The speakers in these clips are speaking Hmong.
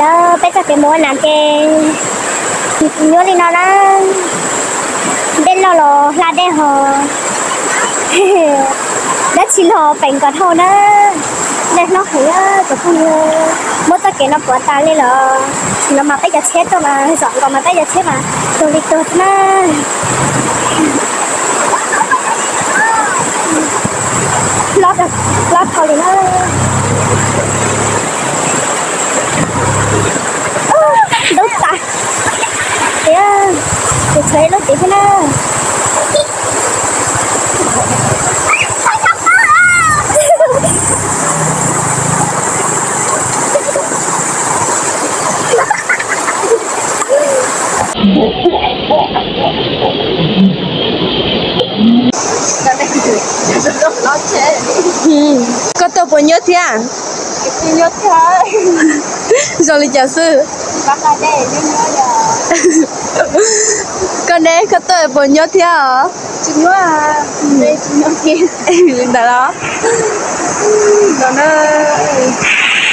Peb txoj kev mus ua nas ces nyuaj li no na. Dej loj los hla dej ho. Dab tsi los peem kom dhau na. Dej hlob heev, cov phooj ywg. Muab txoj kev no puav tas li lawm. Sim no mas peb cov tsheb tuaj mas zom nkaus mas peb cov tsheb mas tuag li tuag na. Hlob, hlob dhau li na. Ntub tas. Tias, tus tsheb lub tid thiab na. Koj tuaj puas nyuaj thiab? Zoo li cas xwb? Koj ne, koj tuaj puas nyuaj thiab os? Ntawd los,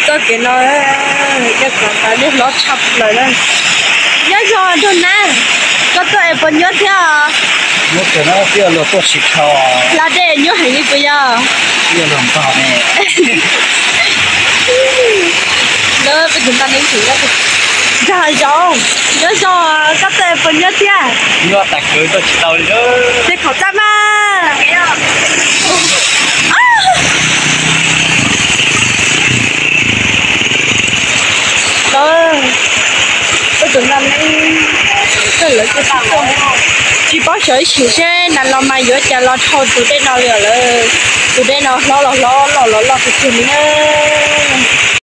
txoj kev no, coj kom tas dej hlob tshaj plaws na. Nyob zoo nraug nab, koj tuaj es puas nyuaj thiab os? Nyuaj kawg na, twb yog luag tuaj tsis dhau. Hla dej nyuaj heev li puas yog? Twb yog luag ntog ne. Lawv peb tus ntaj neeb tseem nyob, nrog hav zoov. Nyob zoo, koj tuaj es puas nyuaj thiab? Nyuaj tas kawg, tuaj tsis tau li. Tej qhov txaj mas. Lawv, peb tus ntaj neeb, lawv kuj tsis tuaj, tsis paub xyov ib sim seb nas los mas yuav cas los dhau tus dej no li os lawm. Tus dej no hlob los hlob, loj los loj tiag tiag li na.